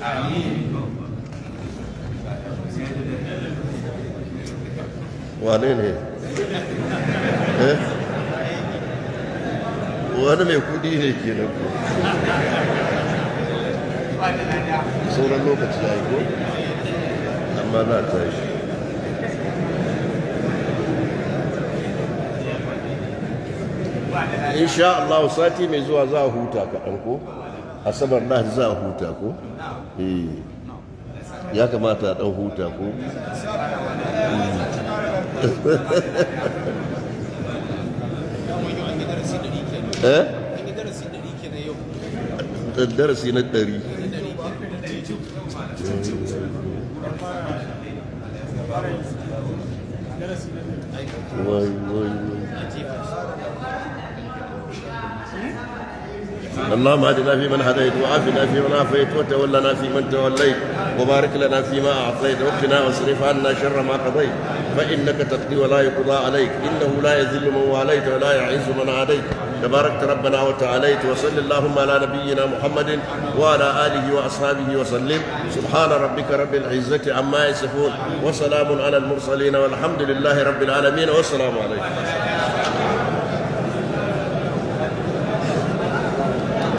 Amin. Wane ne? Eh, wani mai kudi ne ke nan ko? Sauran lokaci ya yi ko? Amma na tashi. Insha Allah sati mai zuwa za a huta kaɗan ko? Asabar Lahadi za a huta ko? Eh, ya kamata a ɗan huta ko? Eh, darasi na 100. Wai wai wai. اللهم اهدنا فيمن هديت، وعافنا فيمن عافيت، وتولنا فيمن توليت، وبارك لنا فيما اعطيت، وقنا واصرف عنا شر ما قضيت، فانك تقضي ولا يقضى عليك، انه لا يذل من واليت ولا يعز من عاديت، تباركت ربنا وتعاليت. وصل اللهم على نبينا محمد وعلى اله واصحابه وسلم. سبحان ربك رب العزه عما يصفون، وسلام على المرسلين، والحمد لله رب العالمين، والسلام عليكم.